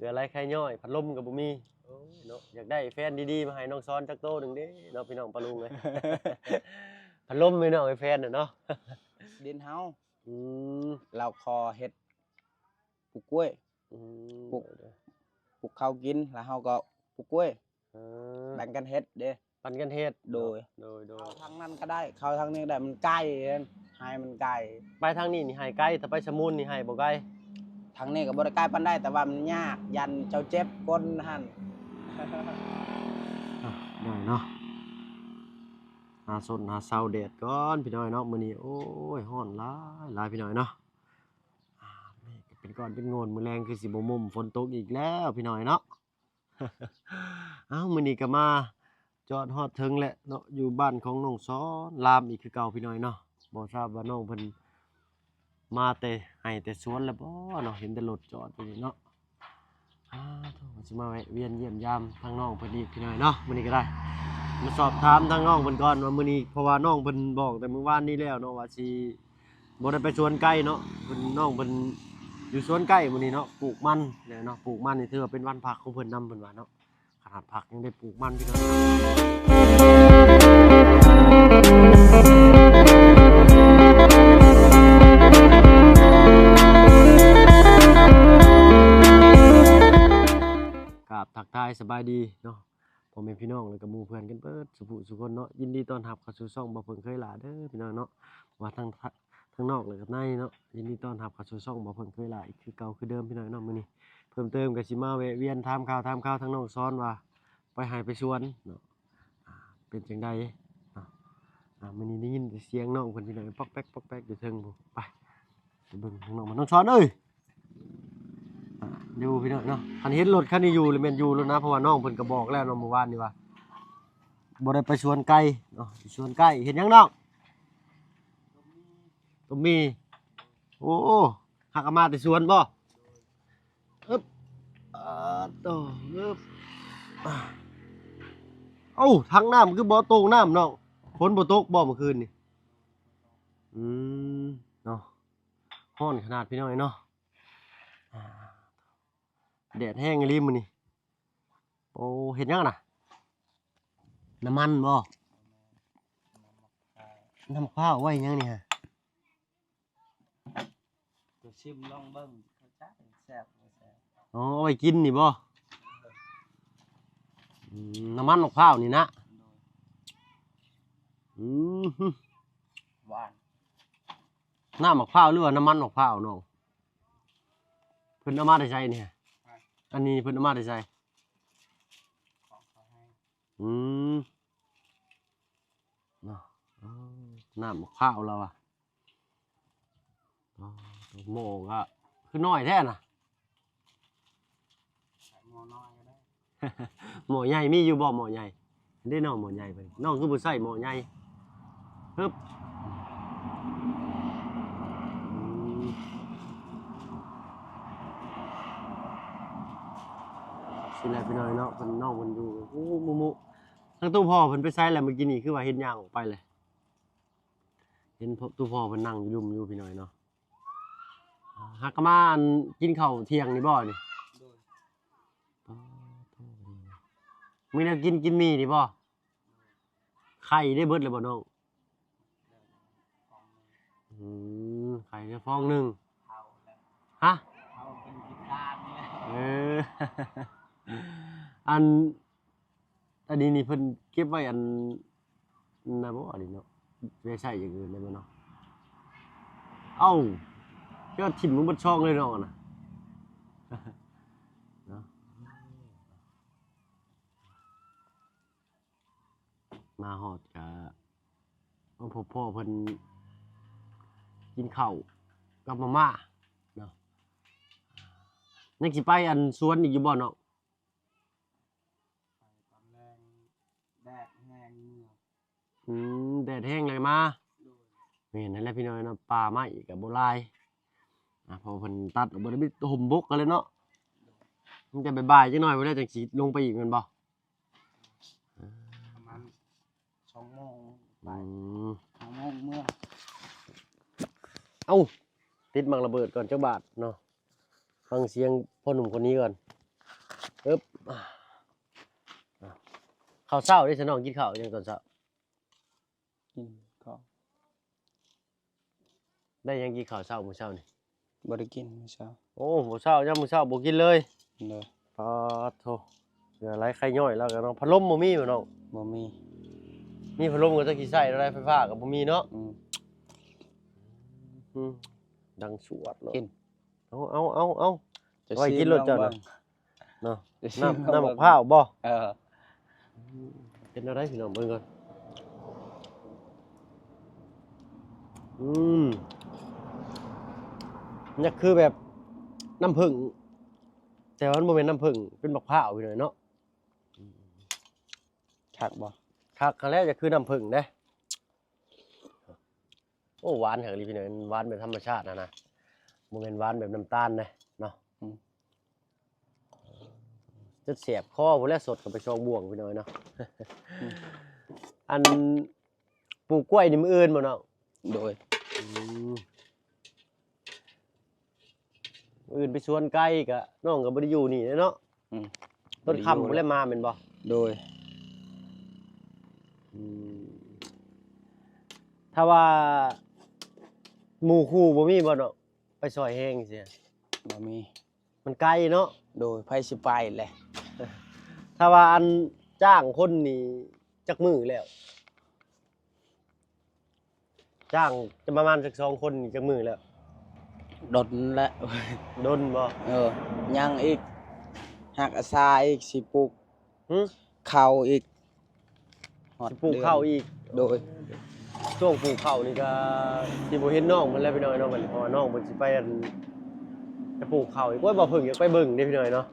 ເຫຼືອຫຼາຍໄຂ່ຍ້ອຍ ພັດລົມກໍບໍ່ມີ. ໂອ້ຍເນາະ ຢາກໄດ້ແຟນດີໆມາໃຫ້ນ້ອງສອນຈັກໂຕໜຶ່ງເດ້ເນາະ ພີ່ນ້ອງປາລຸງເອີຍ. ພັດລົມພີ່ນ້ອງໃຫ້ແຟນນະເນາະ. ດິນເຮົາ ອືມ ລາວຂໍເຮັດ ປູກກ້ວຍ ອືມ ປູກ ໂດຍໆ ປູກເຂົ້າກິນ ແລ້ວເຮົາກໍປູກກ້ວຍ ເອີ ແບ່ງກັນເຮັດເດ້ ປັນກັນເຮັດ. ໂດຍ ໂດຍໆ ເຂົ້າທາງນັ້ນກໍໄດ້ ເຂົ້າທາງນີ້ກໍໄດ້ ມັນໄກ ໄຮ່ມັນໄກ. ໄປທາງນີ້ນີ້ໄຮ່ໄກ ແຕ່ໄປສະໝຸນນີ້ໄຮ່ບໍ່ໄກ. ທາງນີ້ກໍບໍ່ໄດ້ໄກປານໃດ ແຕ່ວ່າມັນຍາກ ຢ້ານເຈົ້າເຈັບກົ້ນຫັ້ນ. ອ່ະ ໄດ້ເນາະ ຫາຊົນຫາເຊົາແດດກ່ອນ ພີ່ນ້ອງເນາະ ມື້ນີ້. ໂອ້ຍ ຮ້ອນຫຼາຍໆ ພີ່ນ້ອງເນາະ. ອ່າ ເມກເປັນກ້ອນເປັນໂງນ ມື້ແລງຄືຊິບໍ່ມົ້ມ ຝົນຕົກອີກແລ້ວ ພີ່ນ້ອງເນາະ. ເອົ້າ ມື້ນີ້ກໍມາຈອດຮອດເຖິງແລ້ວເນາະ ຢູ່ບ້ານຂອງນ້ອງສອນລາມອີກຄືເກົ່າ ພີ່ນ້ອງເນາະ. ບໍ່ຊາບວ່ານ້ອງເພິ່ນມາແຕ່ໄຮ່ແຕ່ສວນແລ້ວບໍ່ເນາະ ເຫັນແຕ່ລົດຈອດຢູ່ນີ້ເນາະ. ອ່າ ໂທ ວ່າຊິມາແວະວຽນຢ້ຽມຢາມທາງນ້ອງເພິ່ນອີກ ພີ່ນ້ອງເນາະ. ມື້ນີ້ກໍໄດ້ມາສອບຖາມທາງນ້ອງເພິ່ນກ່ອນວ່າມື້ນີ້ ເພາະວ່ານ້ອງເພິ່ນບອກແຕ່ມື້ວານນີ້ແລ້ວເນາະ ວ່າຊິ ບໍ່ໄດ້ໄປສວນໄກເນາະ ເພິ່ນ ນ້ອງເພິ່ນຢູ່ສວນໄກມື້ນີ້ເນາະ ປູກມັນແຫຼະເນາະ. ປູກມັນນີ້ຖືວ່າເປັນວັນພັກຂອງເພິ່ນນຳ ເພິ່ນວ່າເນາະ. ຂະໜາດຜັກຍັງໄດ້ປູກມັນ ພີ່ນ້ອງ. ກາບທັກທາຍສະບາຍດີເນາະ ພໍ່ແມ່ພີ່ນ້ອງ ແລ້ວກໍໝູ່ເພື່ອນກັນເບິດສູ່ຜູ້ສູ່ຄົນເນາະ. ຍິນດີຕ້ອນຮັບເຂົ້າສູ່ຊ່ອງບ່າວເຜິ້ງເຄີຍຫຼ້າເດີ ພີ່ນ້ອງເນາະ. ວ່າທາງ ທາງນອກ ແລະ ກັບໃນເນາະ ຍິນດີຕ້ອນຮັບເຂົ້າສູ່ຊ່ອງບ່າວເຜິ້ງເຄີຍຫຼ້າອີກຄືເກົ່າຄືເດີມ ພີ່ນ້ອງເນາະ. ມື້ນີ້ເພີ່ມເຕີມກໍຊິມາແວະວຽນຖາມຂ່າວ ຖາມຂ່າວທາງນ້ອງສອນວ່າໄປໄຮ່ໄປສວນເນາະ ອ່າ ເປັນຈັ່ງໃດເນາະ. ອ່າ ມື້ນີ້ໄດ້ຍິນແຕ່ສຽງນ້ອງເພິ່ນ ພີ່ນ້ອງ ປອກແປກ ປອກແປກຢູ່ເທິງພຸ້ນ. ໄປ ໄປເບິ່ງທາງນ້ອງ ນ້ອງສອນເອີຍ. ອ່າ ຢູ່ ພີ່ນ້ອງເນາະ ຄັນເຫັນລົດຄັນນີ້ຢູ່ລະແມ່ນຢູ່ໂລດນະ ເພາະວ່ານ້ອງເພິ່ນກໍບອກແລ້ວເນາະ ມື້ວານນີ້ວ່າບໍ່ໄດ້ໄປສວນໄກເນາະ. ຢູ່ສວນໄກເຮັດຫຍັງນ້ອງ? ຕົ້ມໝີ່. ໂອ້ ຫາກະມາແຕ່ສວນບໍ່? ອຶບ ອາ ໂຕ ອຶບ ເອົ້າ ຖັງນ້ຳຄືບໍ່ໂຕ່ງນ້ຳນ້ອງ? ຝົນບໍ່ຕົກບໍ່ມື້ຄືນນີ້? ອືມ ເນາະ ຮ້ອນຂະໜາດ ພີ່ນ້ອງເນາະ. ອ່າ ແດດແຮງອີ່ຫຼີມື້ນີ້. ໂອ້ ເຮັດຫຍັງນະ? ນ້ຳມັນບໍ່? ນ້ຳໝາກພ້າວໄວ້ຫຍັງນີ້ຫະ? ຈະຊິມລອງເບິ່ງ ແຊບບໍ່ແຊບ. ອໍ ເອົາໄວ້ກິນນີ້ບໍ່? ອືມ ນ້ຳມັນໝາກພ້າວນີ້ນະ? ໂດຍ. ອືມ ຫວານ. ນ້ຳໝາກພ້າວ ຫຼືວ່ານ້ຳມັນໝາກພ້າວນ້ອງ? ເພິ່ນເອົາມາແຕ່ໃສນີ້? ອັນນີ້ເພິ່ນເອົາມາແຕ່ໃສ? ຂອງເຂົາໃຫ້. ອືມ ເນາະ ເອີ ນ້ຳໝາກພ້າວລາວວ່າ. ອໍ ໝໍ້ກໍຄືນ້ອຍແທ້ນະ? ໃຊ້ໝໍ້ນ້ອຍກໍໄດ້. ໝໍ້ໃຫຍ່ມີຢູ່ບໍ່? ໝໍ້ໃຫຍ່ເດ້ນ້ອງ ໝໍ້ໃຫຍ່ເພິ່ນ ນ້ອງຄືບໍ່ໃຊ້ໝໍ້ໃຫຍ່? ຮຶບ ອືມ ຊິແລ້ວ ພີ່ນ້ອງເນາະ. ເພິ່ນ ນ້ອງເພິ່ນຢູ່ ໂອ້ ໝູ່ໆ ທາງຕູ້ພໍ່ເພິ່ນໄປໃສແລ້ວ? ມື້ກີ້ນີ້ຄືວ່າເຫັນຍ່າງອອກໄປເລີຍ. ເຫັນຕູ້ພໍ່ເພິ່ນນັ່ງຢູ່ລຸ່ມຢູ່ ພີ່ນ້ອງເນາະ. ຫາກະມາ ອັນ ກິນເຂົ້າທ່ຽງນີ້ບໍ່ນີ້? ໂດຍ. ມີແນວກິນ ກິນໝີ່ນີ້ບໍ່? ໄຂ່ໄດ້ເບິດແລ້ວບໍ່ນ້ອງ? ອືມ ໄຂ່ໄດ້ຟອງໜຶ່ງ. ຮະ? ເອີ ອັນ ອັນນີ້ນີ້ເພິ່ນເກັບໄວ້ອັນນັ້ນບໍ່ ອັນນີ້ເນາະ ໄວ້ໃຊ້ຢ່າງອື່ນໄດ້ບໍ່ເນາະ? ເອົ້າ ເຈົ້າຖິ້ມລົງເບິດຊ່ອງເລີຍເນາະ ອັນນະ ເນາະ. ມາຮອດກະມາພົບພໍ່ເພິ່ນກິນເຂົ້າກັບມາມ່າເນາະ. ຍັງຊິໄປອັນສວນອີກຢູ່ບໍ່ນ້ອງ? ໄປຕອນແລງ ແດດແຮງເມືອ. ອືມ ແດດແຮງແລ້ວມາ. ໂດຍ. ແມ່ນຫັ້ນແຫຼະ ພີ່ນ້ອງເນາະ ປ່າໄມ້ກໍບໍ່ຫຼາຍ ອ່າ ເພາະເພິ່ນຕັດອອກເບິດ ມີແຕ່ຮົ່ມບົກກັນແຫຼະເນາະ. ໂດຍ. ມີແຕ່ບ່າຍໆ ຈັກໜ້ອຍພຸ້ນແຫຼະ ຈັ່ງຊິລົງໄປອີກແມ່ນບໍ່? ອ່າ ປະມານສອງໂມງໄປ. ອືມ ສອງໂມງເມືອ. ເອົ້າ ຕິດໝາກລະເບີດກ່ອນຈັກບາດເນາະ. ຟັງສຽງພໍ່ໜຸ່ມຄົນນີ້ກ່ອນ. ອຶບ ອ່າ ອ່າ ເຂົ້າເຊົ້າເດ້ຊະນ້ອງ ກິນເຂົ້າຫຍັງຕອນເຊົ້າ? ກິນເຂົ້າ ໄດ້ຫຍັງກິນເຂົ້າເຊົ້າມື້ເຊົ້ານີ້? ບໍ່ໄດ້ກິນມື້ເຊົ້າ. ໂອ້ ມື້ເຊົ້າ ຍາມມື້ເຊົ້າບໍ່ກິນເລີຍ? ໂດຍ. ປາດໂທ ເຫື່ອໄຫຼໄຄຍ້ອຍແລ້ວກະເນາະ. ພັດລົມບໍ່ມີບໍ່ນ້ອງ? ບໍ່ມີ. ມີພັດລົມກໍຈັກຊິໃຊ້ແນວໃດ ໄຟຟ້າກໍບໍ່ມີເນາະ. ອືມ ອືມ ດັງສວດໂລດ. ກິນ ເອົາ ເອົາ ເອົາ ເອົາ ໄວ້ກິນໂລດເຈົ້ານະ ເນາະ. ນ້ຳ ນ້ຳໝາກພ້າວບໍ່? ເອີ ເປັນແນວໃດພີ່ນ້ອງ ເບິ່ງກ່ອນ. ອືມ ຢາກຄືແບບນ້ຳເຜິ້ງ ແຕ່ວ່າມັນບໍ່ແມ່ນນ້ຳເຜິ້ງ ເປັນໝາກພ້າວພີ່ນ້ອງເນາະ. ຄັກບໍ່? ຄັກຫັ້ນແຫຼະ ຢາກຄືນ້ຳເຜິ້ງເດ້. ໂອ້ ຫວານຄັກອີ່ຫຼີພີ່ນ້ອງ ຫວານແບບທຳມະຊາດຫັ້ນນະ ບໍ່ແມ່ນຫວານແບບນ້ຳຕານເດ້ເນາະ. ອືມ ຈົນແສບຄໍພຸ້ນແຫຼະ ສົດເຂົ້າໄປສອງບ່ວງພີ່ນ້ອງເນາະ. ອືມ ອັນ ປູກກ້ວຍນີ້ມື້ອື່ນບໍ່ນ້ອງ? ໂດຍ. ອືມ ມື້ອື່ນໄປສວນໄກ ກະ ນ້ອງກະບໍ່ໄດ້ຢູ່ນີ້ເນາະ. ອືມ ຕົ້ນຄ່ຳພຸ້ນແຫຼະມາແມ່ນບໍ່? ໂດຍ. ອືມ ຖ້າວ່າໝູ່ຄູ່ບໍ່ມີບໍ່ນ້ອງ ໄປຊ່ອຍແຮງຊີ້? ບໍ່ມີ. ມັນໄກເນາະ. ໂດຍ. ໃຜຊິໄປແຫຼະ? ຖ້າວ່າອັນຈ້າງຄົນນີ້ຈັກມື້ແລ້ວ? ຈ້າງຈະປະມານຈັກສອງຄົນນີ້ຈັກມື້ແລ້ວ? ດົນແລ້ວ. ດົນບໍ່? ເອີ ຍັງອີກ ຮັກອາສາອີກ ຊິປູກ ຫື? ເຂົ້າອີກ ຮອດ ຊິປູກເຂົ້າອີກ. ໂດຍ. ຊ່ວງປູກເຂົ້ານີ້ກະຊິບໍ່ເຫັນນ້ອງເພິ່ນແລ້ວພີ່ນ້ອງເນາະ ບັດນີ້ ເພາະວ່ານ້ອງເພິ່ນຊິໄປ ອັນ ຈະປູກເຂົ້າອີກ. ໂອ້ຍ ບໍ່ເພິ່ງຢາກໄປເບິ່ງເດ້ພີ່ນ້ອງເນາະ.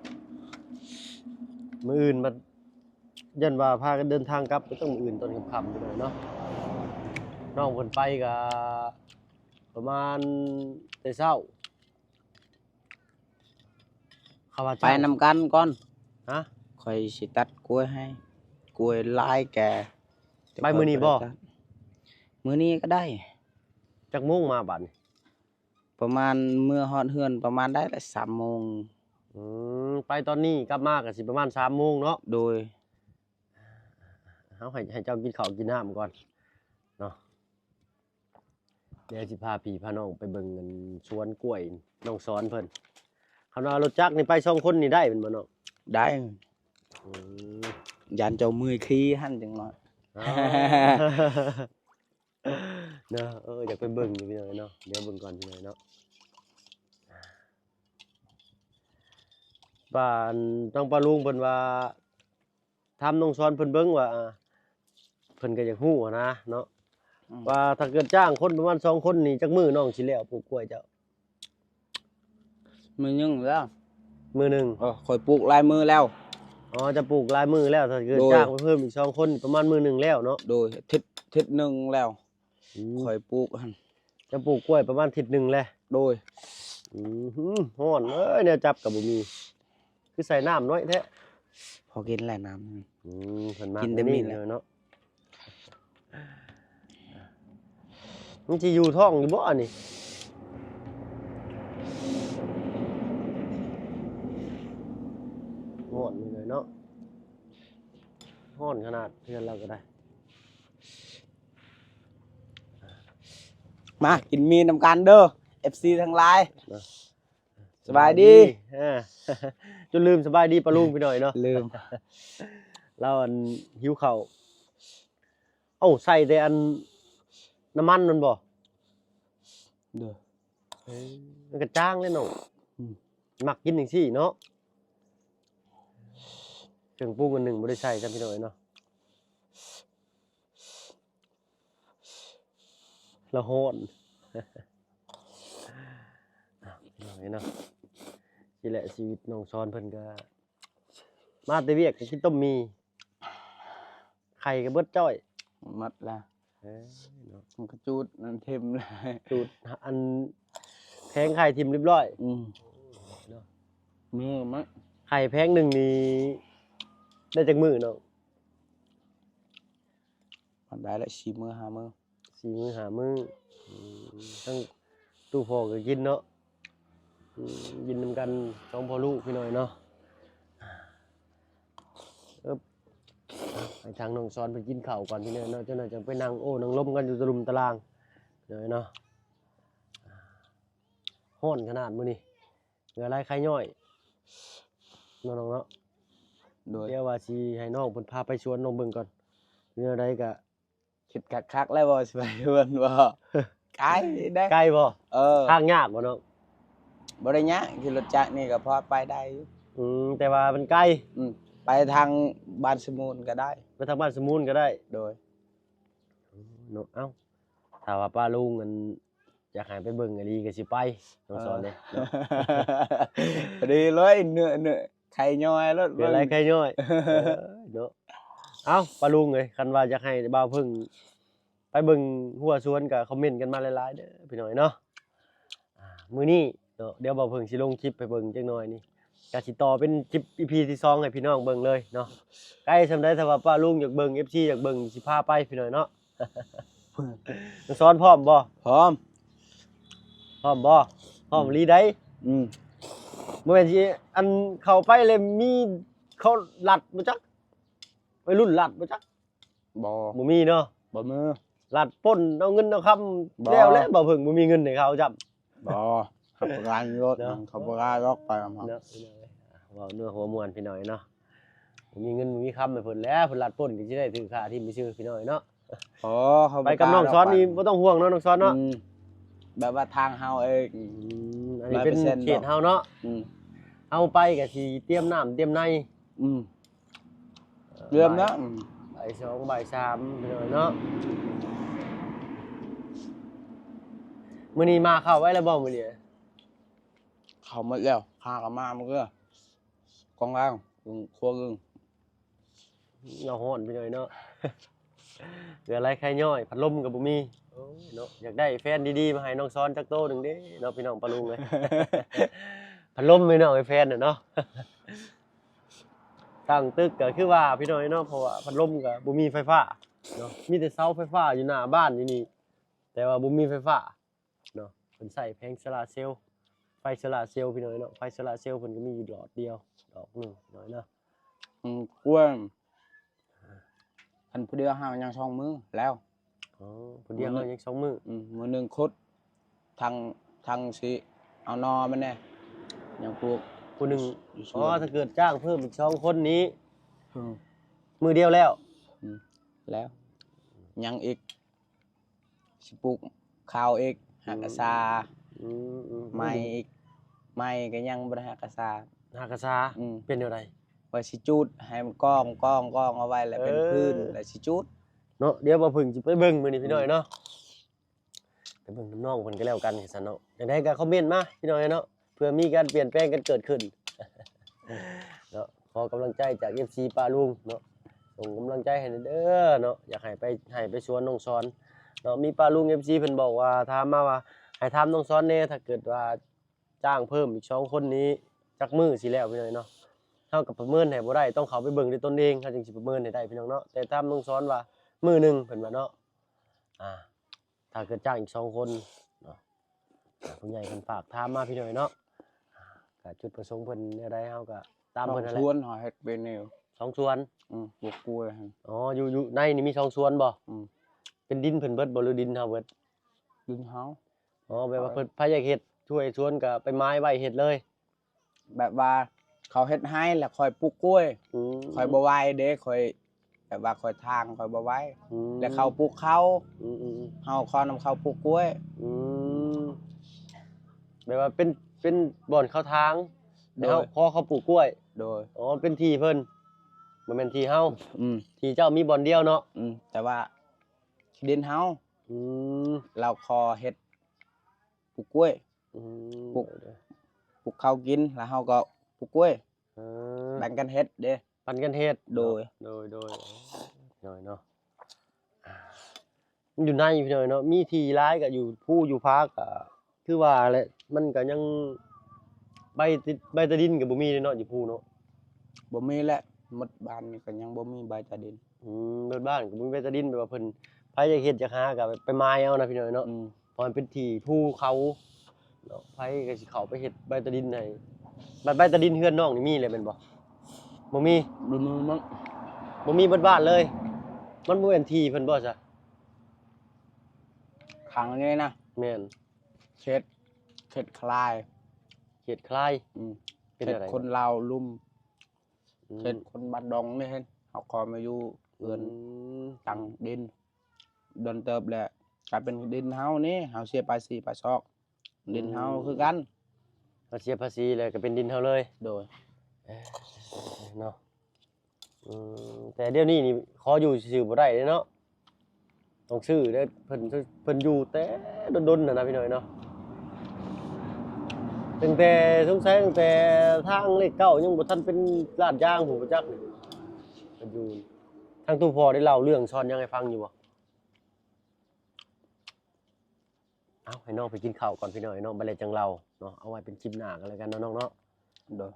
ມື້ອື່ນບັດ ຢ້ານວ່າພາກັນເດີນທາງກັບ ກໍຕ້ອງມື້ອື່ນຕອນຄ່ຳໆ ພີ່ນ້ອງເນາະ. ນ້ອງເພິ່ນໄປກະປະມານແຕ່ເຊົ້າ. ເຂົາວ່າ ໄປນຳກັນກ່ອນ. ຮະ? ຂ້ອຍຊິຕັດກ້ວຍໃຫ້ ກ້ວຍຫຼາຍແກ່. ໄປມື້ນີ້ບໍ່? ມື້ນີ້ກໍໄດ້. ຈັກໂມງມາບາດນີ້? ປະມານເມືອຮອດເຮືອນປະມານໄດ້ລະສາມໂມງ. ອືມ ໄປຕອນນີ້ກັບມາກໍຊິປະມານສາມໂມງເນາະ. ໂດຍ. ເຮົາໃຫ້ ໃຫ້ເຈົ້າກິນເຂົ້າກິນນ້ຳກ່ອນເນາະ. ດຽວຊິພາພີ່ພານ້ອງໄປເບິ່ງອັນສວນກ້ວຍນ້ອງສອນເພິ່ນ. ຄັນວ່າລົດຈັກນີ້ໄປສອງຄົນນີ້ໄດ້ແມ່ນບໍ່ນ້ອງ? ໄດ້. ອືມ ຢ້ານເຈົ້າເມື່ອຍຂີ່ຫັ້ນຈັກໜ້ອຍ. ອໍ ເນາະ ເອີ ຢາກໄປເບິ່ງຢູ່ພີ່ນ້ອງເນາະ. ດຽວເບິ່ງກ່ອນພີ່ນ້ອງເນາະ ວ່າອັນທາງປ້າລຸງເພິ່ນວ່າ ຖາມນ້ອງສອນເພິ່ນເບິ່ງວ່າ ເພິ່ນກໍຢາກຮູ້ຫັ້ນນະເນາະ ອືມ ວ່າຖ້າເກີດຈ້າງຄົນປະມານສອງຄົນນີ້ ຈັກມື້ນ້ອງຊິແລ້ວປູກກ້ວຍເຈົ້າ? ມື້ໜຶ່ງແລ້ວ. ມື້ໜຶ່ງ. ເອີ ຂ້ອຍປູກຫຼາຍມື້ແລ້ວ. ອໍ ຈະປູກຫຼາຍມື້ແລ້ວ. ຖ້າເກີດ ໂດຍ ຈ້າງໄປເພີ່ມອີກສອງຄົນ ປະມານມື້ໜຶ່ງແລ້ວເນາະ. ໂດຍ. ທິດ ທິດໜຶ່ງແລ້ວ. ອືມ ຂ້ອຍປູກຫັ້ນ ຈະປູກກ້ວຍປະມານທິດໜຶ່ງແຫຼະ. ໂດຍ. ອືມ ຮ້ອນເອີຍ ແນວຈັບກໍບໍ່ມີ ຄືໃສ່ນ້ຳນ້ອຍແທ້. ພໍກິນແຫຼະນ້ຳ. ອືມ ເພິ່ນມັກ ກິນແຕ່ມີ້ແຫຼະເນາະ. ມັນຊິຢູ່ທ້ອງຢູ່ບໍ່ອັນນີ້? ຮ້ອນຢູ່ເລີຍເນາະ ຮ້ອນຂະໜາດເຮືອນລາວກໍໄດ້. ມາກິນໝີ່ນຳກັນເດີ ເອັຟຊີທັງຫຼາຍ. ມາ ສະບາຍດີ. ເອີ ຈົນລືມສະບາຍດີປ້າລຸງພີ່ນ້ອງເນາະ. ລືມ. ລາວອັນຫິວເຂົ້າ. ເອົ້າ ໃສ່ແຕ່ອັນນ້ຳມັນນັ້ນບໍ່? ໂດຍ. ເອີ ມັນກະຈາງແຫຼະນ້ອງ. ອືມ ມັກກິນຈັ່ງຊີ້ເນາະ. ເຄື່ອງປຸງອັນໜຶ່ງບໍ່ໄດ້ໃສ່ຊ້ຳພີ່ນ້ອງເນາະ. ລະຮ້ອນ ພີ່ນ້ອງເນາະ. ນີ້ແຫຼະຊີວິດນ້ອງສອນເພິ່ນກະມາແຕ່ວຽກກະກິນຕົ້ມໝີ່ ໄຂ່ກະເບິດຈ້ອຍ ໝົດລະ. ເອີ ເນາະ ມັນກະຈູດນັ້ນເຕັມເລີຍ ຈູດອັນແຜງໄຂ່ຖິ້ມຮຽບຮ້ອຍ. ອືມ ເນາະ ມື້ມະ ໄຂ່ແຜງໜຶ່ງນີ້ໄດ້ຈັກມື້ນ້ອງ? ມັນໄດ້ລະສີ່ມື້ຫ້າມື້. ສີ່ມື້ຫ້າມື້. ອືມ ທັງຕູ້ພໍ່ກໍກິນເນາະ. ອືມ ກິນນຳກັນສອງພໍ່ລູກພີ່ນ້ອງເນາະ. ເອີບ ໃຫ້ທາງນ້ອງສອນເພິ່ນກິນເຂົ້າກ່ອນພີ່ນ້ອງເນາະ, ຈັກໜ່ອຍຈັ່ງໄປນັ່ງໂອ້ນັ່ງລົມກັນຢູ່ຕະລຸ່ມຕະລ່າງເນາະ. ຮ້ອນຂະໜາດມື້ນີ້ ເຫື່ອໄຫຼໄຄຍ້ອຍເນາະນ້ອງເນາະ. ໂດຍ ດຽວວ່າຊິໃຫ້ນ້ອງເພິ່ນພາໄປສວນນ້ອງເບິ່ງກ່ອນ ແນວໃດກະ ຄິດຄັກໆແລ້ວບໍ່ ຊິໄປເຮືອນບໍ່? ໄກເດ້. ໄກບໍ່? ເອີ ທາງຍາກບໍ່ນ້ອງ? ບໍ່ໄດ້ຍາກ, ຂີ່ລົດຈັກນີ້ກໍພໍໄປໄດ້ຢູ່. ອືມ ແຕ່ວ່າມັນໄກ. ອືມ ໄປທາງບ້ານສະມູນກໍໄດ້. ໄປທາງບ້ານສະມູນກໍໄດ້. ໂດຍ ເນາະ. ເອົ້າ ຖ້າວ່າປ້າລຸງອັນ ຢາກໃຫ້ໄປເບິ່ງອີ່ຫຼີກໍຊິໄປ ນ້ອງສອນເດ້ເນາະ. ພໍດີເລີຍ ເໜື່ອ ເໜື່ອ ໄຄຍ້ອຍໂລດ ເປັນໄລໄຄຍ້ອຍ. ເອີ ເນາະ. ເອົ້າ ປ້າລຸງເອີຍ ຄັນວ່າຢາກໃຫ້ບ່າວເພິ່ງໄປເບິ່ງຮົ້ວສວນ ກໍຄອມເມັນກັນມາຫຼາຍໆເດີພີ່ນ້ອງເນາະ. ອາ ມື້ນີ້ເນາະ ດຽວບ່າວເພິ່ງຊິລົງຄລິບໃຫ້ເບິ່ງຈັກໜ່ອຍນີ້ ກໍຊິຕໍ່ເປັນຄລິບອີພີທີສອງໃຫ້ພີ່ນ້ອງເບິ່ງເລີຍເນາະ. ໄກສ່ຳໃດ ຖ້າວ່າປ້າລຸງຢາກເບິ່ງ ເອັຟຊີ ຢາກເບິ່ງ ຊິພາໄປພີ່ນ້ອງເນາະ. ນ້ອງສອນພ້ອມບໍ່? ພ້ອມ. ພ້ອມບໍ່? ພ້ອມອີ່ຫຼີໃດ. ອືມ ບໍ່ແມ່ນຊິ ອັນ ເຂົ້າໄປແລ້ວມີເຂົາລັດບໍ່ຈັກ ໄວລຸ້ນລັດບໍ່ຈັກ. ບໍ່ ບໍ່ມີເນາະ. ບໍ່ມີ. ລັດປຸ້ນເອົາເງິນເອົາຄຳ ບໍ່ ແລ້ວແຫຼະ ບ່າວເພິ່ງບໍ່ມີເງິນໃຫ້ເຂົາຈ້ຳ. ບໍ່ ເຂົາບໍ່ການລົດເນາະ ເຂົາບໍ່ການລັອກໄປນຳເຮົາເນາະ. ເວົ້າເນື້ອຫົວມ່ວນພີ່ນ້ອງເນາະ, ບໍ່ມີເງິນບໍ່ມີຄຳໃຫ້ເພິ່ນແຫຼະ ເພິ່ນລັດປຸ້ນກໍຊິໄດ້ຖືກຂ້າຖິ້ມຊື່ພີ່ນ້ອງເນາະ. ອໍ ເຂົາ ໄປກັບນ້ອງສອນນີ້ບໍ່ຕ້ອງຫ່ວງເນາະ ນ້ອງສອນເນາະ. ອືມ ແບບວ່າທາງເຮົາເອງ. ອືມ ອັນນີ້ເປັນເຂດເຮົາເນາະ. ອືມ ເຮົາໄປກໍຊິຕຽມນ້ຳຕຽມໃນ. ອືມ ເດືອນນະ ບ່າຍ ອືມ ບ່າຍສອງ ບ່າຍສາມ ພີ່ນ້ອງເນາະ. ມື້ນີ້ມາເຂົ້າໄວ້ແລ້ວບໍ່ມື້ນີ້? ເຂົ້າໝົດແລ້ວ ຫາກໍມາມື້ ກອງລ່າງ ອືມ ຄົວອຶ່ງ. ໜາວຮ້ອນພີ່ນ້ອງເນາະ, ເຫື່ອໄຫຼໄຄຍ້ອຍ ພັດລົມກໍບໍ່ມີ. ໂອ້ຍເນາະ ຢາກໄດ້ແຟນດີໆມາໃຫ້ນ້ອງສອນຈັກໂຕໜຶ່ງເດ້ເນາະ ພີ່ນ້ອງປ້າລຸງເອີຍ. ພັດລົມພີ່ນ້ອງເອີຍ ແຟນນະເນາະ. ຕັ້ງຕຶກກໍຄືວ່າພີ່ນ້ອງເນາະ ເພາະວ່າພັດລົມກໍບໍ່ມີໄຟຟ້າເນາະ, ມີແຕ່ເສົາໄຟຟ້າຢູ່ໜ້າບ້ານຢູ່ນີ້ ແຕ່ວ່າບໍ່ມີໄຟຟ້າເນາະ. ເພິ່ນໃຊ້ແຜງໂຊລາເຊວ ໄຟໂຊລາເຊວພີ່ນ້ອງເນາະ, ໄຟໂຊລາເຊວເພິ່ນກໍມີຢູ່ຫຼອດດຽວດອກໜຶ່ງພີ່ນ້ອງເນາະ. ອືມ ກວນ ຄັນຜູ້ດຽວເຮົາຍັງສອງມື້ແລ້ວ. ອໍ ຜູ້ດຽວເຮົາຍັງສອງມື້. ອືມ ມື້ໜຶ່ງຂຸດ ທັງ ທັງຊິເອົາໜໍ່ມັນແດ່ ຍັງປູກຜູ້ໜຶ່ງ. ອໍ ຖ້າເກີດຈ້າງເພີ່ມອີກສອງຄົນນີ້ ອືມ ມື້ດຽວແລ້ວ. ອືມ ແລ້ວ ຍັງອີກ ຊິປູກເຂົ້າອີກ ອືມ ຫາກະຊາ. ອືມໆໆ ໄມ້ອີກ ໄມ້ກໍຍັງບໍ່ໄດ້ຫາກະຊາ. ຫາກະຊາ. ອືມ ເປັນແນວໃດ? ວ່າຊິຈູດໃຫ້ມັນກອງ ກອງ ກອງເອົາໄວ້ ແລ້ວເປັນ ເອີ ພື້ນ ແລ້ວຊິຈູດເນາະ. ດຽວບ່າວເພິ່ງຊິໄປເບິ່ງມື້ນີ້ພີ່ນ້ອງເນາະ, ອືມ ໄປເບິ່ງນຳນ້ອງເພິ່ນກໍແລ້ວກັນຊັ້ນເນາະ. ຈັ່ງໃດກໍຄອມເມັນມາພີ່ນ້ອງເນາະ ເພື່ອມີການປ່ຽນແປງກັນເກີດຂຶ້ນເນາະ. ຂໍກຳລັງໃຈຈາກເອັຟຊີປ້າລຸງເນາະ, ສົ່ງກຳລັງໃຈໃຫ້ແດ່ເດີເນາະ. ຢາກໃຫ້ໄປ ໃຫ້ໄປສວນນ້ອງສອນເນາະ. ມີປ້າລຸງເອັຟຊີເພິ່ນບອກວ່າ ຖາມມາວ່າ ໃຫ້ຖາມນ້ອງສອນແດ່ ຖ້າເກີດວ່າຈ້າງເພີ່ມອີກສອງຄົນນີ້ ຈັກມື້ຊິແລ້ວພີ່ນ້ອງເນາະ. ເຮົາກໍປະເມີນໃຫ້ບໍ່ໄດ້ ຕ້ອງເຂົ້າໄປເບິ່ງດ້ວຍຕົນເອງ ເຮົາຈຶ່ງຊິປະເມີນໃຫ້ໄດ້ພີ່ນ້ອງເນາະ. ແຕ່ຖາມນ້ອງສອນວ່າມື້ໜຶ່ງ ເພິ່ນວ່າເນາະ ອ່າ ຖ້າເກີດຈ້າງອີກສອງຄົນເນາະ. ອ່າ ຜູ້ໃຫຍ່ເພິ່ນຝາກຖາມມາພີ່ນ້ອງເນາະ, ກະຈຸດປະສົງເພິ່ນແນວໃດ ເຮົາກະຕາມເພິ່ນຫັ້ນແຫຼະ. ສອງສວນເຮົາເຮັດເປັນແນວ ສອງສວນ. ອືມ ປູກກ້ວຍຫັ້ນ. ອໍ ຢູ່ ຢູ່ໃນນີ້ມີສອງສວນບໍ່? ອືມ ເປັນດິນເພິ່ນເບິດບໍ່ ຫຼືດິນເຮົາເບິດ? ດິນເຮົາ. ອໍ ແບບວ່າເພິ່ນ ໃຜຢາກເຮັດສວນ ສວນກະໄປໝາຍໄວ້ເຮັດເລີຍ. ແບບວ່າເຂົາເຮັດໄຮ່ແລ້ວຂ້ອຍປູກກ້ວຍ. ອືມ ຂ້ອຍບໍ່ໄຫວເດ້ ຂ້ອຍ ແບບວ່າຂ້ອຍທາງຂ້ອຍບໍ່ໄຫວ. ອືມ ແລ້ວເຂົາປູກເຂົ້າ. ອືມໆໆ ເຮົາຂໍນຳເຂົາປູກກ້ວຍ. ອືມ ແບບວ່າເປັນ ເປັນບ່ອນເຂົາທາງ ແລ້ວເຮົາ ໂດຍ ຂໍເຂົາປູກກ້ວຍ. ໂດຍ. ອໍ ເປັນທີ່ເພິ່ນ ບໍ່ແມ່ນທີ່ເຮົາ. ອືມ ທີ່ເຈົ້າມີບ່ອນດຽວເນາະ. ອືມ ແຕ່ວ່າດິນເຮົາ. ອືມ ລາວຂໍເຮັດປູກກ້ວຍ. ອືມ ປູກ ໂດຍໆ ປູກເຂົ້າກິນ ແລ້ວເຮົາກໍປູກກ້ວຍ. ເອີ ປັນກັນເຮັດເດ້. ປັນກັນເຮັດ. ໂດຍ ໂດຍໆ ໂດຍເນາະ. ຢູ່ໃນພີ່ນ້ອງເນາະ ມີທີ່ຫຼາຍກໍຢູ່ພູຢູ່ຜາ ກໍຄືວ່າແຫຼະ ມັນກໍຍັງໃບຕິດ ໃບຕາດິນກໍບໍ່ມີເດ້ເນາະ ຢູ່ພູເນາະ. ບໍ່ມີແຫຼະ ໝົດບ້ານນີ້ກໍຍັງບໍ່ມີໃບຕາດິນ. ອືມ ເບິດບ້ານກໍບໍ່ມີໃບຕາດິນ ແບບວ່າເພິ່ນ ໃຜຢາກເຮັດຢາກຫາກໍໄປໝາຍເອົານະພີ່ນ້ອງເນາະ. ອືມ ເພາະມັນເປັນທີ່ພູເຂົາເນາະ ໃຜກໍຊິເຂົ້າໄປເຮັດໃບຕາດິນໃຫ້. ບັດໃບຕາດິນເຮືອນນ້ອງນີ້ມີແລ້ວແມ່ນບໍ່? ບໍ່ມີ. ບໍ່ມີມັ້ງ. ບໍ່ມີເບິດບ້ານເລີຍ. ມັນບໍ່ແມ່ນທີ່ເພິ່ນບໍ່ຊະ? ຂັງນີ້ນະ. ແມ່ນ. ເຂດ ເຂດຄະລາຍ. ເຂດຄະລາຍ? ອືມ. ເປັນແນວໃດ? ເຂດຄົນລາວລຸ່ມ. ອືມ. ເຂດຄົນບ້ານດອງນີ້ເຫັນ ເຮົາຂໍມາຢູ່ເຮືອນ ອືມ ຕັ້ງດິນ ດົນເຕີບແລ້ວ ກາຍເປັນດິນເຮົານີ້ ເຮົາເສຍພາສີພາຊອກ ດິນເຮົາ ອືມ ຄືກັນ. ເຮົາເສຍພາສີແລ້ວກໍເປັນດິນເຮົາເລີຍ. ໂດຍ. ເອີ ເນາະ. ອືມ ແຕ່ດຽວນີ້ນີ້ຂໍຢູ່ຊື່ໆບໍ່ໄດ້ເດ້ເນາະ ຕ້ອງຊື້ເດ້. ເພິ່ນ ເພິ່ນຢູ່ແຕ່ດົນໆຫັ້ນນະພີ່ນ້ອງເນາະ ຕັ້ງແຕ່ ສົງໄສຕັ້ງແຕ່ທາງເລກເກົ້າຍັງບໍ່ທັນເປັນລາດຢາງພຸ້ນ ບໍ່ຈັກນີ້. ເພິ່ນຢູ່ ທາງຕູ້ພໍ່ໄດ້ເລົ່າເລື່ອງສອນຫຍັງໃຫ້ຟັງຢູ່ບໍ່? ເອົາ ໃຫ້ນ້ອງໄປກິນເຂົ້າກ່ອນພີ່ນ້ອງເນາະ ບັດແລ້ວຈັ່ງເລົ່າເນາະ ເອົາໄວ້ເປັນຄລິບໜ້າກັນແລ້ວກັນເນາະນ້ອງເນາະ. ໂດຍ.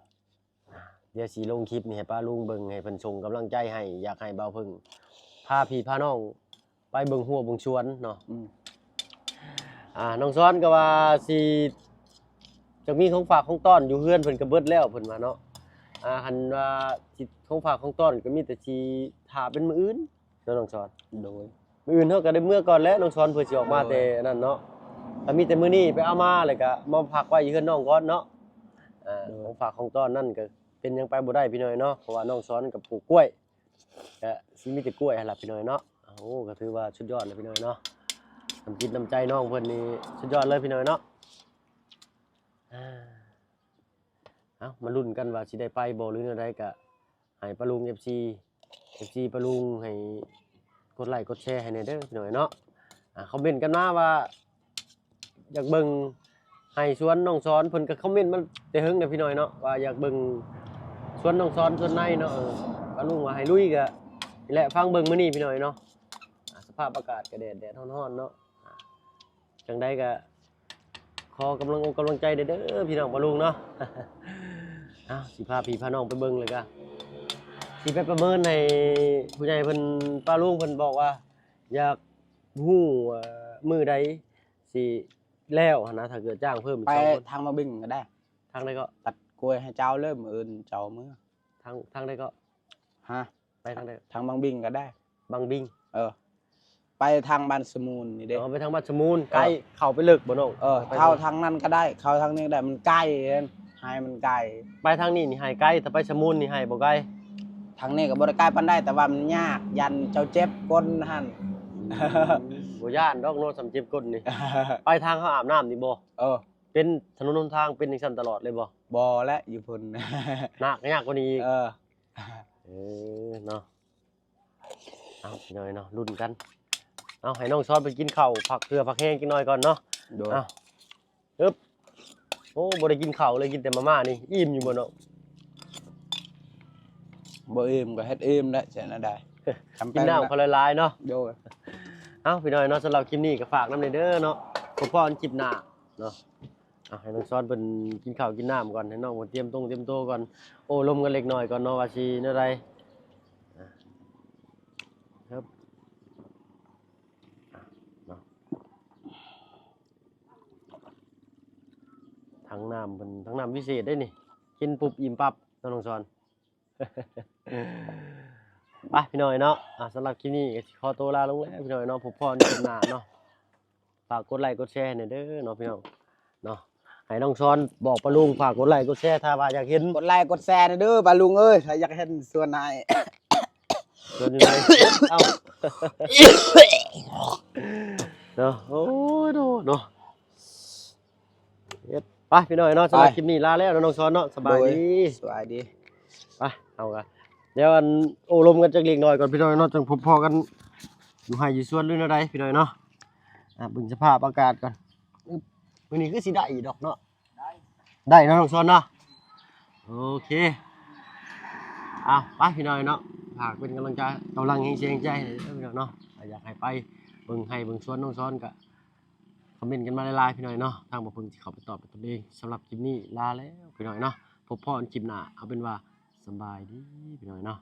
ດຽວຊິລົງຄລິບນີ້ໃຫ້ປ້າລຸງເບິ່ງ ໃຫ້ເພິ່ນສົ່ງກຳລັງໃຈໃຫ້ ຢາກໃຫ້ບ່າວເພິ່ງພາພີ່ພານ້ອງໄປເບິ່ງຮົ້ວເບິ່ງສວນເນາະ. ອືມ. ອ່າ ນ້ອງສອນກໍວ່າຊິ ຈະມີຂອງຝາກຂອງຕ້ອນຢູ່ເຮືອນເພິ່ນກໍເບິດແລ້ວ ເພິ່ນວ່າເນາະ. ອ່າ ຄັນວ່າຊິ ຂອງຝາກຂອງຕ້ອນກໍມີແຕ່ຊິຖ້າເປັນມື້ອື່ນ ເນາະນ້ອງສອນ. ໂດຍ. ມື້ອື່ນເຮົາກໍໄດ້ເມືອກ່ອນແຫຼະນ້ອງສອນ ເພື່ອຊິອອກມາ ໂດຍ ແຕ່ອັນນັ້ນເນາະ ກໍມີແຕ່ມື້ນີ້ໄປເອົາມາ ແລ້ວກໍມາພັກໄວ້ຢູ່ເຮືອນນ້ອງກ່ອນເນາະ. ອ່າ ໂດຍ. ຂອງຝາກຂອງຕ້ອນນັ້ນກໍເປັນຫຍັງໄປບໍ່ໄດ້ພີ່ນ້ອງເນາະ ເພາະວ່ານ້ອງສອນກໍປູກກ້ວຍ ກໍຊິມີແຕ່ກ້ວຍຫັ້ນລະພີ່ນ້ອງເນາະ. ໂອ້ ກໍຖືວ່າສຸດຍອດແລ້ວພີ່ນ້ອງເນາະ ນ້ຳຈິດນ້ຳໃຈນ້ອງເພິ່ນນີ້ສຸດຍອດເລີຍພີ່ນ້ອງເນາະ. ອ່າ ເອົາ ມາລຸ້ນກັນວ່າຊິໄດ້ໄປບໍ່ ຫຼືແນວໃດ ກະໃຫ້ປ້າລຸງ ເອັຟຊີ ເອັຟຊີ ປ້າລຸງ ໃຫ້ກົດໄລກົດແຊໃຫ້ແດ່ເດີພີ່ນ້ອງເນາະ. ອ່າ ຄອມເມັນກັນມາວ່າຢາກເບິ່ງໃຫ້ສວນນ້ອງສອນ ເພິ່ນກໍຄອມເມັນມາແຕ່ເຫິງແລ້ວພີ່ນ້ອງເນາະ ວ່າຢາກເບິ່ງສວນນ້ອງສອນສວນໃນເນາະ. ເອີ ປ້າລຸງວ່າໃຫ້ລຸຍ ກະນີ້ແຫຼະ ຟັງເບິ່ງມື້ນີ້ພີ່ນ້ອງເນາະ. ອ່າ ສະພາບອາກາດກະແດດ ແດດຮ້ອນໆເນາະ. ອ່າ ຈັ່ງໃດກໍຂໍກຳລັງອົກກຳລັງໃຈແດ່ເດີພີ່ນ້ອງປ້າລຸງເນາະ. ເອົາ ຊິພາພີ່ພານ້ອງໄປເບິ່ງ ແລ້ວກໍຊິໄປປະເມີນໃຫ້ຜູ້ໃຫຍ່ເພິ່ນ ປ້າລຸງເພິ່ນບອກວ່າຢາກຮູ້ ເອີ ມື້ໃດຊິແລ້ວຫັ້ນນະ ຖ້າເກີດຈ້າງເພີ່ມອີກ ໄປ ສອງຄົນ ທາງມາບິງກໍໄດ້. ທາງໃດເກາະ? ຕັດກ້ວຍໃຫ້ເຈົ້າເລີຍ ມື້ອື່ນເຈົ້າເມືອ. ທາງ ທາງໃດເກາະ? ຮະ? ໄປທາງໃດ? ທາງບັງບິງກໍໄດ້. ບັງບິງ? ເອີ ໄປທາງບ້ານສະມູນນີ້ເດ້. ອໍ ໄປທາງບ້ານສະມູນ. ເອີ ໃກ້ ເຂົ້າໄປເລິກບໍ່ນ້ອງ? ເອີ ໄປ ເຂົ້າທາງນັ້ນກໍໄດ້ ເຂົ້າທາງນີ້ກໍໄດ້ ມັນໄກ ໄຮ່ມັນໄກ. ໄປທາງນີ້ນີ້ໄຮ່ໄກ ແຕ່ໄປສະມູນນີ້ໄຮ່ບໍ່ໄກ. ທາງນີ້ກໍບໍ່ໄດ້ໄກປານໃດ ແຕ່ວ່າມັນຍາກ ຢ້ານເຈົ້າເຈັບກົ້ນຫັ້ນ. ອືມ ບໍ່ຢ້ານດອກເນາະ ສ່ຳເຈັບກົ້ນນີ້. ໄປທາງເຮົາອາບນ້ຳນີ້ບໍ່? ເອີ ເປັນຖະໜົນຫົນທາງເປັນຈັ່ງຊັ້ນຕະຫຼອດເລີຍບໍ່? ບໍ່ແຫຼະ ຢູ່ພຸ້ນ ໜັກ ຍາກກວ່ານີ້ອີກ. ເອີ ເອີ ເນາະ. ເອົາ ພີ່ນ້ອງເນາະ ລຸ້ນກັນ. ເອົາ ໃຫ້ນ້ອງສອນໄປກິນເຂົ້າ ພັກເຫື່ອພັກແຮງຈັກໜ່ອຍກ່ອນເນາະ. ໂດຍ. ເອົາ ຮຶບ ໂອ້ ບໍ່ໄດ້ກິນເຂົ້າເລີຍ ກິນແຕ່ມາມ່ານີ້. ອີ່ມຢູ່ບໍ່ນ້ອງ? ບໍ່ອີ່ມກໍເຮັດອີ່ມແຫຼະ ຊິເຮັດແນວໃດ. ຈຳເປັນ ກິນນ້ຳເຂົ້າຫຼາຍໆເນາະ. ໂດຍ. ເອົາ ພີ່ນ້ອງເນາະ ສຳລັບຄລິບນີ້ກໍຝາກນຳແດ່ເດີເນາະ ພົບພໍ້ກັນຄລິບໜ້າເນາະ. ເອົາ ໃຫ້ນ້ອງສອນເພິ່ນກິນເຂົ້າກິນນ້ຳກ່ອນ ໃຫ້ນ້ອງເພິ່ນຕຽມຕົງຕຽມໂຕກ່ອນ ໂອ້ລົມກັນເລັກນ້ອຍກ່ອນເນາະ ວ່າຊິແນວໃດ. ອ່າ ເນາະ ຖັງນ້ຳເພິ່ນ ຖັງນ້ຳວິເສດເດ້ນີ້ ກິນປຸບອີ່ມປັບເນາະ ນ້ອງສອນ. ໄປພີ່ນ້ອງເນາະ ອ່າ ສຳລັບຄລິບນີ້ກໍຊິຂໍໂຕລາລົງແລ້ວພີ່ນ້ອງເນາະ ພົບພໍ້ກັນຄລິບໜ້າເນາະ. ຝາກກົດໄລກົດແຊໃຫ້ແດ່ເດີເນາະພີ່ນ້ອງເນາະ. ໃຫ້ນ້ອງສອນບອກປ້າລຸງ ຝາກກົດໄລກົດແຊ ຖ້າວ່າຢາກເຫັນ ກົດໄລກົດແຊແດ່ເດີປ້າລຸງເອີຍ ຖ້າຢາກເຫັນສວນໃຫ້ ສວນຢູ່ໃນ ເອົ້າ ເນາະ. ໂອ້ຍ ໂດ ເນາະ. ເຮັດ ໄປພີ່ນ້ອງເນາະ ສຳລັບ ໄປ ຄລິບນີ້ລາແລ້ວເນາະ ນ້ອງສອນເນາະ. ສະບາຍດີ ໂດຍ ສະບາຍດີ. ໄປ ເຮົາກໍດຽວອັນໂອ້ລົມກັນຈັກເລັກນ້ອຍກ່ອນພີ່ນ້ອງເນາະ ຈັ່ງພົບພໍ້ກັນຢູ່ໄຮ່ຢູ່ສວນ ຫຼືແນວໃດພີ່ນ້ອງເນາະ. ອ່າ ເບິ່ງສະພາບອາກາດກ່ອນ. ອຶບ ມື້ນີ້ຄືຊິໄດ້ຢູ່ດອກເນາະ. ໄດ້ ໄດ້ເນາະ ນ້ອງສອນເນາະ. ໂອເຄ ເອົາ ໄປພີ່ນ້ອງເນາະ ຝາກເປັນກຳລັງໃຈ ກຳລັງແຮງແຮງໃຈໃຫ້ເດີພີ່ນ້ອງເນາະ. ຖ້າຢາກໃຫ້ໄປເບິ່ງໄຮ່ເບິ່ງສວນນ້ອງສອນກໍ ຄອມເມັນກັນມາຫຼາຍໆ ພີ່ນ້ອງເນາະ ທາງບ່າວເພິ່ງຊິເຂົ້າໄປຕອບໃຫ້ຕົນເອງ. ສຳລັບຄລິບນີ້ລາແລ້ວພີ່ນ້ອງເນາະ ພົບພໍ້ກັນຄລິບໜ້າ. ເອົາເປັນວ່າສະບາຍດີພີ່ນ້ອງເນາະ.